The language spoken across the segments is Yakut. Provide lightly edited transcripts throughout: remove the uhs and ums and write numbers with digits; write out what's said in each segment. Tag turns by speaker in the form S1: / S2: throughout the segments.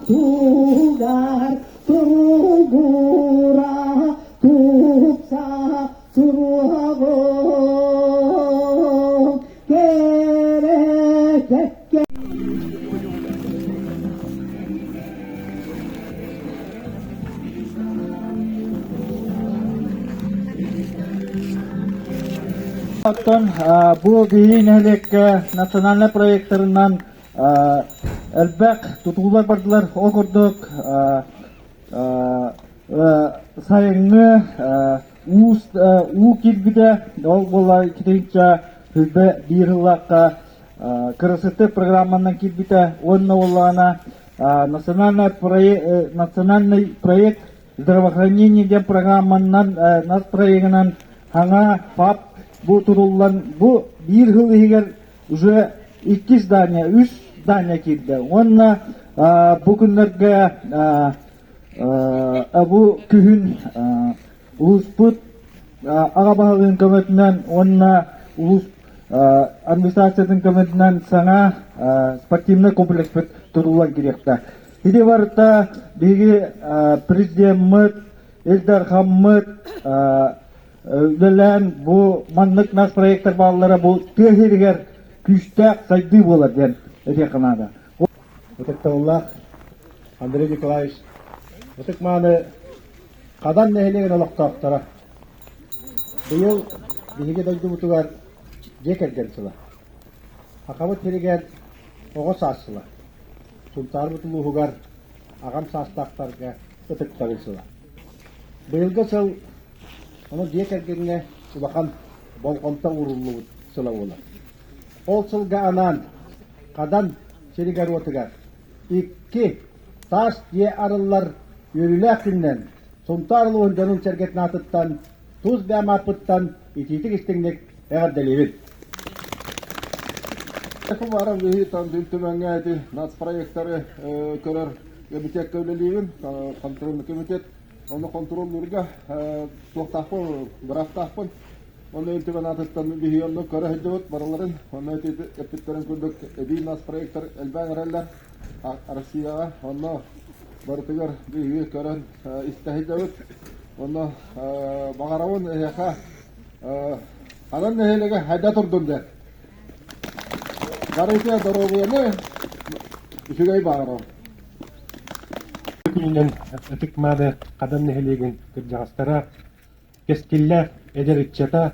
S1: Тугар тугура тупса туруоҕун кэрэ кэккэ
S2: Оттон бу биһиги нэһилиэккэ национальнай проектарынан элбэх тутуулар бардылар. Ол курдук сайыҥҥы уу киирбитэ, ол буолла иккитинчэ сүүрбэ биир сыллаахха красоты программанан киирбитэ уонна буоллаҕына национальный проект, национальный проект здравоохранение диэн программанан нацпроегынан хаҥа ФАП бу туруллан бу биир сыл иһигэр уже икки здание, үс здание киирдэ. Уонна бу күннэргэ бу күһүн улууспут аҕа баһылыгын көмөтүнэн уонна улуус администрациятын көмөтүнэн саҥа спортивнай комплекспыт тутуллан кириэхтээх. Ити барыта биһиги президеммыт, Ил Дархаммыт үлэлээн бу маннык нацпроектар бааллара бу тыа сиригэр күүстээх сайдыы буолар диэн этиэххэ наада.
S3: Ытыктабыллаах Андрей Николаевич, ытык-мааны Хадан нэһилиэгин олохтоохторо, быйыл биһиги дойдубутугар дьиэ кэргэн сыла. Сахабыт сиригэр оҕо саас сыла. Сунтаарбыт улууһугар аҕам саастаахтарга ытыктабыл сыла. Быйылгы сыл Ону дьиэ кэргэҥҥэ улахан болҕомто ууруллубут сыла буолар. Ол сылга анаан Хадан сиригэр-уотугар икки таас дьиэ арыллар үөрүүлээх күнүнэн Сунтаар улууһун дьонун-сэргэтин аатыттан тус бэйэм ааппыттан итиитик-истиҥник эҕэрдэлиибин!
S4: Баарам биһи там Түмэҥҥэ ити нацпроектары көрөр комитекка үлэлиибин, контрольный комитет. Ону хонтуруоллуурга туохтаахпын, бырааптаахпын. Онно Ил Түмэн аатыттан биһиги онно көрө сылдьыбыт барыларын. Онно ити эппиттэрин курдук эбии нацпроектар элбээн эрэллэр Россияҕа. Онно барытыгар биһиги көрөн истэ сылдьабыт. Онно баҕарабын эһиэхэ Ханан нэһилиэгэ хайда турдун диэн. Барыта доруобуйаны үчүгэй баҕарабын.
S5: Күнүнэн ытык-мааны Хадан нэһилиэгин кырдьаҕастара, кэскиллээх эдэр ыччата,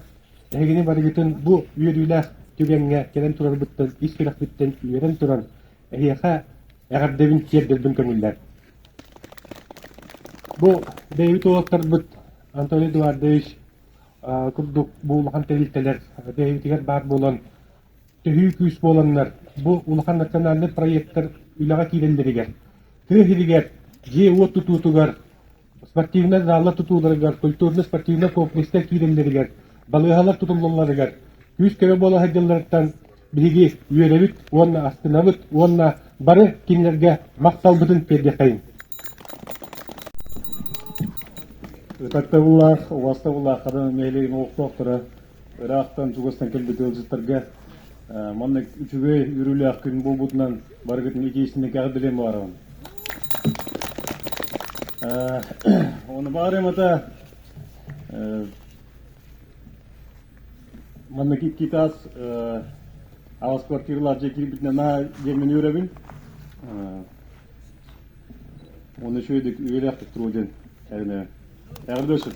S5: эһигини барыгытын бу үөрүүлээх түгэҥҥэ кэлэн турарбыттан ис сүрэхпиттэн үөрэн туран, эһиэхэ эҕэрдэбин тиэрдэрбин көҥүллэр. Бу бэйэбит уолаттарбыт Анатолий Эдуардович курдук бу улахан тэрилтэлэр бэйэбитигэр баар буолан төһүү күүс буоланнар, бу улахан национальнай проектар үлэҕэ киирэллэригэр, тыа сиригэр дьиэ-уот тутуутугар, спортивнай заллар тутууларыгар, культурно-спортивнай комплекстар киирэллэригэр, балыыһалар тутуллалларыгар күүс-көмө буола сылдьалларыттан биһиги үөрэбит уонна астынабыт уонна бары кинилэргэ махталбытын тиэрдиэххэйиҥ.
S2: Ытыктабыллаах, убастабыллаах Хадан нэһилиэгин олохтоохторо ыраахтан чугастан кэлбит ыалдьыттарга маннык үчүгэй үөрүүлээх күн буолбутунан барыгытын итиисинник эҕэрдэлиэн баҕарабын. Ону баҕарыам ата маннык икки таас аҕыс квартиралаах дьиэ киирбитинэн наһаа диэммин үөрэбин. Уонна үчүгэйдик үөрээхтик туруо диэн эрэнэбин. Эҕэрдэ өссө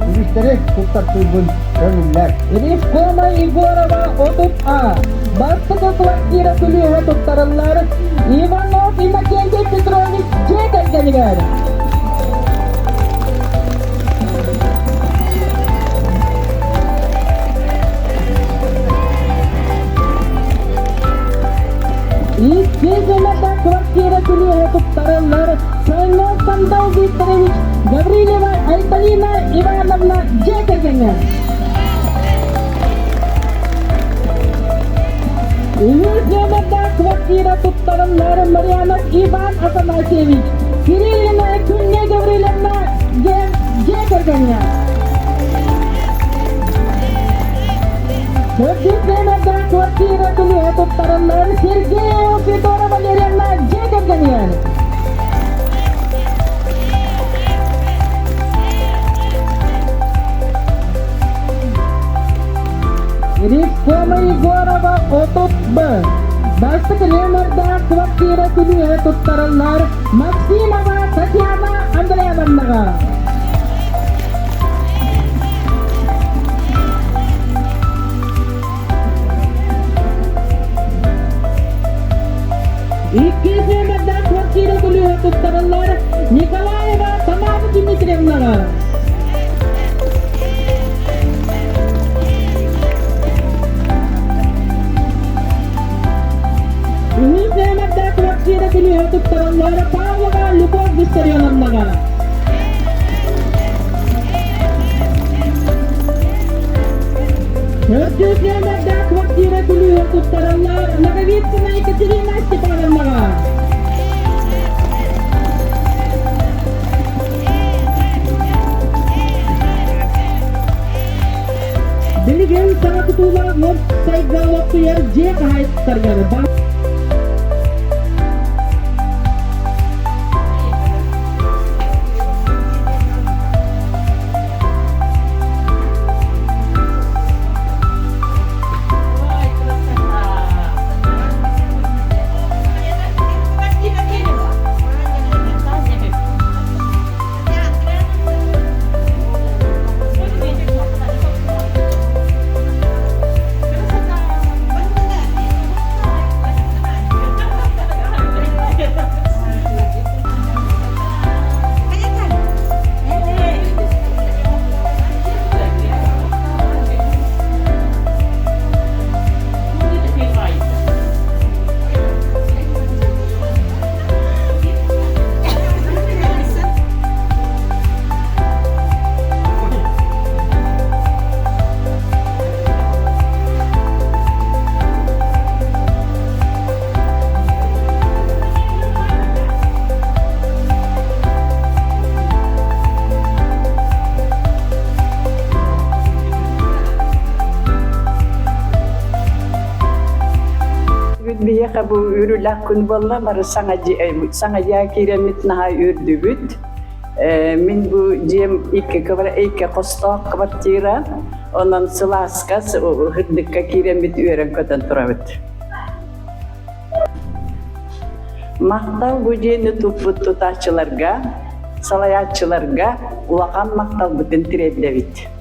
S3: Үгүстэри туттартыырбын көҥүллэр.
S1: Ревкома Егорова 30А. Бастакы квартира күлүүһэ туттарыллар Иванов Иннокентий Петрович дьиэ кэргэнигэр. Иккис номердаах квартира күлүүһэ туттарыллар Сойнов Сандал Викторович, Гаврилева Айталина Ивановна дьиэ кэргэҥҥэ. Үһүс номердаах квартира туттарыллар Марьянов Иван Афанасьевич, Кириллина Күннэй Гаврильевна дьиэ кэргэҥҥэ. Төрдүс номердаах квартира күлүүһэ туттарыллар Сергеева Федора Валерьевна дьиэ кэргэнигэр. Ревкома Егорова 30 Б. Бастакы номердаах квартира күлүүһэ туттарыллар Максимова Татьяна Андреевнаҕа. Иккис номердаах квартира күлүүһэ туттарыллар Николаева Тамара Дмитриевнаҕа. Үһүс нүөмэрдээх квартира күлүүһэ туттараллар Павлова Любовь Виссарионовнаҕа. Төрдүс нүөмэрдээх квартира күлүүһэ туттараллар Ноговицына Екатерина Степановнаҕа. Билигин саҥа тутуулаах уопсайга олохсуйар дьиэ хаһаайыттарыгар
S6: Биһиэхэ бу үөрүүлээх күн буолла, бары саҥа дьиэ саҥа дьиэ киирэммит наһаа үөрдүбүт. Мин бу дьиэм икки икки хостоох квартира, онон сылааска, сырдыкка киирэммит үөрэн-көтөн турабыт. Махтал бу дьиэни туппут тутааччыларга, салайааччыларга улахан махталбытын тириэрдэбит.